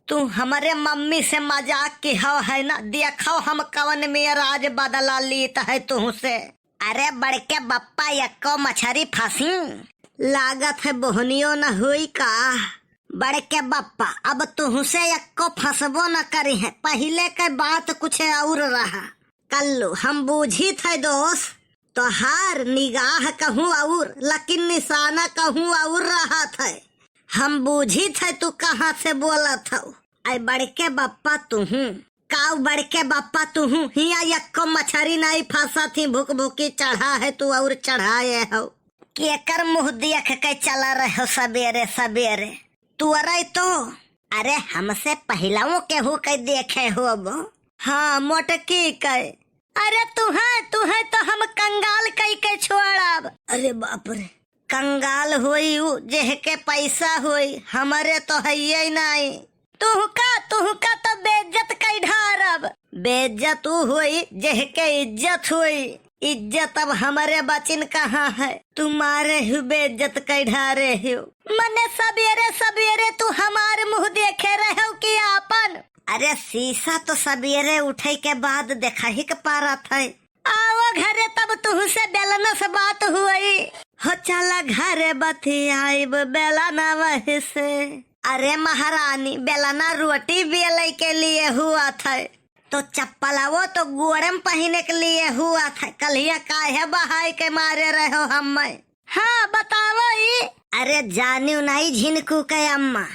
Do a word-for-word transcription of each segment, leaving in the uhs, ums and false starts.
तू हमरे मम्मी से मजाक किहौ है ना, देखौ हम कवन मेर आज बदला लीत है तुहसे। अरे बड़के बप्पा, यक्को मछरी फंसी? लागत है बोहनियो न हुई का? बड़के बप्पा, अब तुहसे यक्को फंसबो न करी है, पहिले के बात कुछ और रहा। कल्लू, हम बूझित है दोस्त, तोहार निगाह कहूँ और, लेकिन निशाना कहूँ और रहत है। हम बूझित है तू कहाँ से बोलत हौ। ऐ बड़के बप्पा तुहूँ, काऊ बड़के बप्पा तुहूँ, हियाँ यक्को मछरी नाई फंसत ही, भुक भुकी चढ़ा है तू और चढ़ाए हौ। केकर मुँह देख के चला रहे हो सबेरे सबेरे? तू अरे तो, अरे हमसे पहिलवो केहू के देखे होबो। हाँ, मोटकी के। अरे तुहैं, तुहैं तो हम कंगाल कई के छोड़ब। अरे बाप रे, कंगाल होई उ जेहके पैसा होई, हमरे तो हइये नाई। तुहका, तुहका तो बेइज्जत कई ढारब। बेइज्जत उ होई जेहके इज्जत होई। इज्जत अब हमरे बचिन कहाँ है, तुम्हारे ही बेइज्जत कई ढारे हो। मने सबेरे सबेरे तू हमार मुँह देखे रहो कि आपन? अरे शीशा तो सबेरे उठे के बाद देखही के पारत है। आओ घरे तब तुहसे बेलना से बात हुई। हो चला घरे बतियाइब बेलना वही से। अरे महारानी, बेलना रोटी बेले के लिए हुआ था, तो चप्पलवो तो गोड़े में पहिने के लिए हुआ था। कल्हिया काहे बहाई के मारे रहो हम्मे? हाँ, बतावो ई। अरे जानियो नाई झिनकू के अम्मा,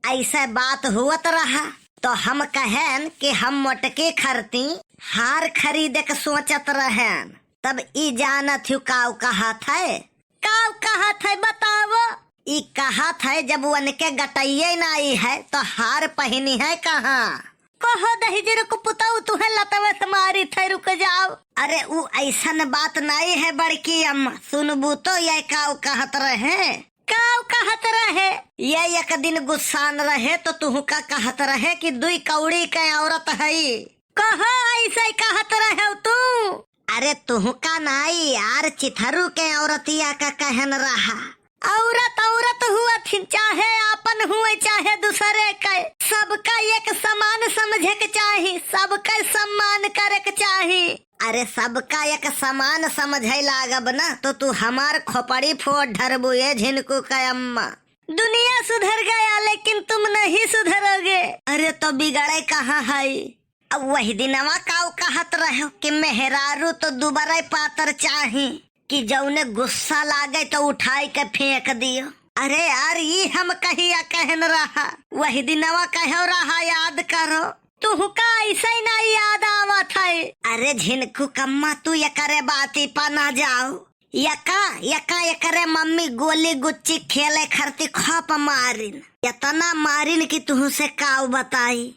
ऐसे बात हुअत रहा, तो हम कहेन कि हम मोटकी खरती हार खरीदे के सोचत रहेन। तब ई जानत हूँ काऊ कहत है? काऊ कहत है, बतावो। ई कहत है, जब उनके गटइये नाई है, तो हार पहिनी है कहाँ? कहो दहिजर को पुताऊ, तुहे लतवे से मारी थे, रुक जाओ। अरे, ऊ ऐसन बात नाई है बड़की अम्मा, सुनबू तो ये काऊ कहत रहे। काऊ कहत रहे? ये एक दिन गुस्सान रहे तो तुहका कहत रहे कि दुई कौड़ी के औरत हई। कहो ऐसे कहत रहे तू? अरे तुहका नाई यार, चिथरू के औरतिया का कहन रहा। औरत औरत हुआ थी, चाहे आपन हुए चाहे दूसरे के, सबका एक समान समझे के चाही, सबका सम्मान करे के चाही। अरे सबका एक समान समझे लागब ना तो तू हमार खोपड़ी फोड़ ढरबू ये झिनकू के अम्मा। दुनिया सुधर गया लेकिन तुम नहीं सुधरोगे। अरे तो बिगड़े कहाँ है? अब वही दिनवा काऊ कहत रहो कि मेहरारू तो दुबरे पातर चाही कि जौने गुस्सा लागे तो उठाई के फेंक दियो। अरे यार, ई हम कहिया कहन रहा? वही दिनवा कहो रहा, याद करो। तुहका ऐसे ही ना याद आवत है। अरे झिनकू कम्मा, तू एकरे बाती पा ना जाओ। यका, यका एकरे मम्मी गोली गुच्ची खेले खरती खप मारिन। इतना मारिन कि तुहसे काऊ बताई।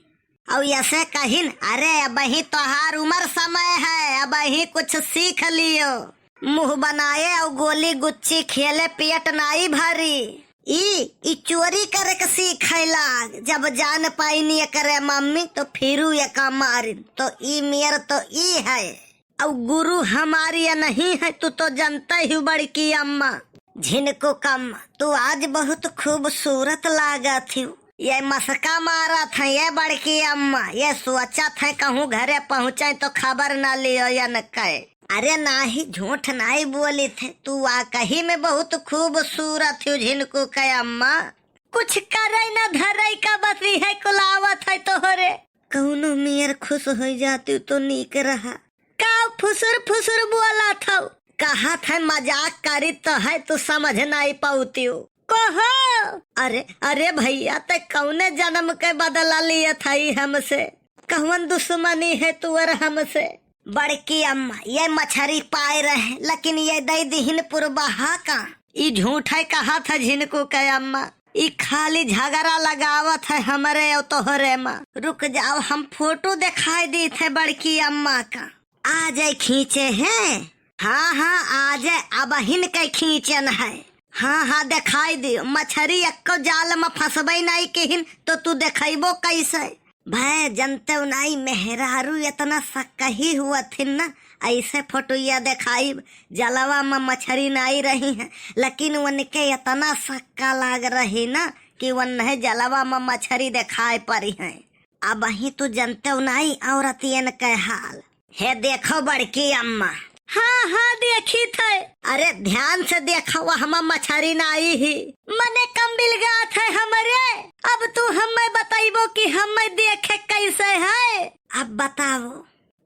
अउ यसे कहिन, "अरे, अबही तोहार उमर समय है, अबही कुछ सीख लियो। मुँह बनाए अउ गोली गुच्ची खेले पेट नाई भरी।" ई, ई चोरी करे के सीखे लाग। जब जान पाइन एकरे मम्मी, तो फिरू एका मारिन। तो ई मेर तो ई है। अउ गुरु हमार ये नहीं है, तू तो जानते ही बड़की अम्मा। झिनकू कम्मा, तू आज बहुत खूबसूरत लागत ही। ये मस्का मारत है ये बड़की अम्मा, ये सोचत है कहूँ घरे पहुँचे तो खबर न लियो यनके। अरे नाही, झूठ नाही बोलित है, तू वाकई में बहुत खूबसूरत ही झिनकू के अम्मा। कुछ करे न धरे का बस इहे कुल आवत है तोहरे। कौनो मेर खुश होइ जाती तो नीक रहा। का फुसुर फुसुर बोलत हौ? कहत है मजाक करी तो है, तू समझ नाई पौतियो। कहो। अरे, अरे भैया, ते कौने जन्म के बदला लियत हई हमसे? कौन दुश्मनी है तू और हमसे? बड़की अम्मा, ये मछरी पाए रहे, लेकिन ये दे दिहिन पुरबहा का। ई झूठे कहत है झिनकू के अम्मा। ई खाली झगड़ा लगावत है हमरे और तोहरे मा। रुक जाओ, हम फोटो दिखाई दीत है बड़की अम्मा का। आ जाए खींचे हैं। हाँ, हाँ, आ जाए, अबहिन के खींचन है। हाँ, हाँ, दिखाई दियो। मछरी एक्को जाल मा फंसबे नाई किहिन, तो तू देखैबो कैसे? भय जनते नाई, मेहरारू इतना सक्कही हुआ थिन ना, ऐसे फोटोया देखाइब, जलवा मा मछरी नाई रही है, लेकिन उनके इतना सक्का लाग रही ना कि वन्हे जलवा मा मछरी देखाए परी है। अबहीं तू जनतेउ नाई औरतियन के हाल। हे देखो बड़की अम्मा। हाँ, हाँ, देखी थे। अरे ध्यान से देखो, वहमा मछरी नाई ही। मने कम बिलगात है हमरे। अब तू हमें बतइबो कि हमें देखे कैसे है? अब बताओ।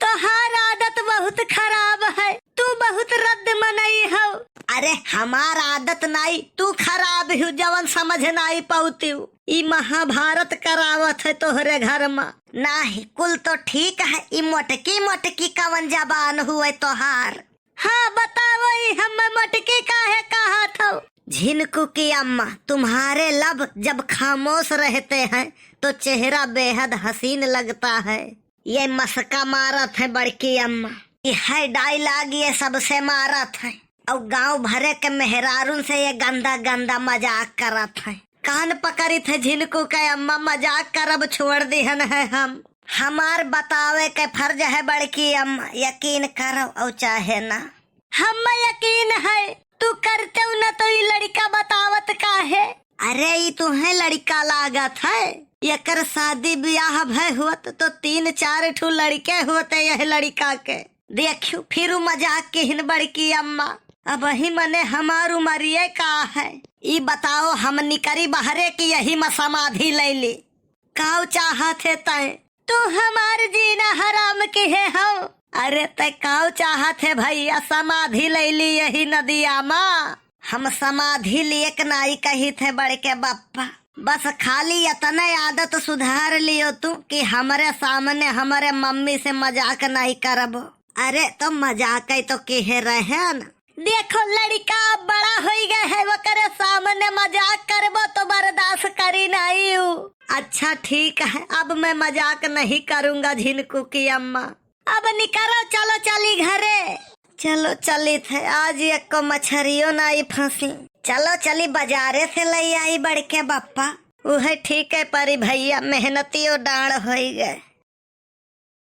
तोहार आदत बहुत खराब है, तू बहुत रद्द मनई हो। अरे हमार आदत नाई, तू खराब हो, जवन समझ नाई पउतिउ। ई महाभारत करावत है तोहरे घर मा। नाही, कुल तो ठीक है, ई मोटकी मोटकी कवन जबान हुए तोहार? हाँ, बताओ, ई हमें मोटकी काहे कहत हो? झिनकू की अम्मा, तुम्हारे लब जब खामोश रहते हैं तो चेहरा बेहद हसीन लगता है। ये मस्का मारत है बड़की अम्मा। ये है dialogue, ये सबसे मारत है। और गांव भरे के मेहरारून से ये गंदा गंदा मजाक करत है। कान पकड़ित है झिनकू के अम्मा, मजाक करब छोड़ दिहन है हम। हमार बतावे के फर्ज है बड़की अम्मा, यकीन करो और चाहे ना। हमें यकीन है, तू करतेउ न तो ई लड़िका बतावत काहे? अरे ई तुहे लड़िका लागत है, एकर शादी बियाह भय होत तो तीन चार ठो लड़िके होते यह लड़िका के। देखियो फिर उ मजाक किहिन बड़की अम्मा, अबही मने हमार उमरिये का है। ई बताओ हम निकरी बहरे कि यही मा समाधि लैली? काउ चाहत है तैं? तू हमार जीना हराम किहे हो। अरे तैं काउ चाहत है भइया, समाधि लैली यही नदिया मा? हम समाधि लिएक नाई कहित है बड़के बप्पा, बस खाली एतने आदत सुधार लियो तू कि हमरे सामने हमरे मम्मी से मजाक नाई करबो। अरे तो मजाक ही तो किहे रहेन। देखो लड़िका अब बड़ा होई गए है, ओकरे सामने मजाक करबो तो बर्दाश्त करी नाई उ। अच्छा ठीक है, अब मैं मजाक नहीं करूंगा झिनकू की अम्मा। अब निकरो, चलो चली घरे। चलो चलित है, आज एको मछरियो नाई फंसी। चलो चली बजारे से लई आई बड़के बप्पा। उहे ठीक है परी भइया, मेहनतियो डाँड़ होई गए।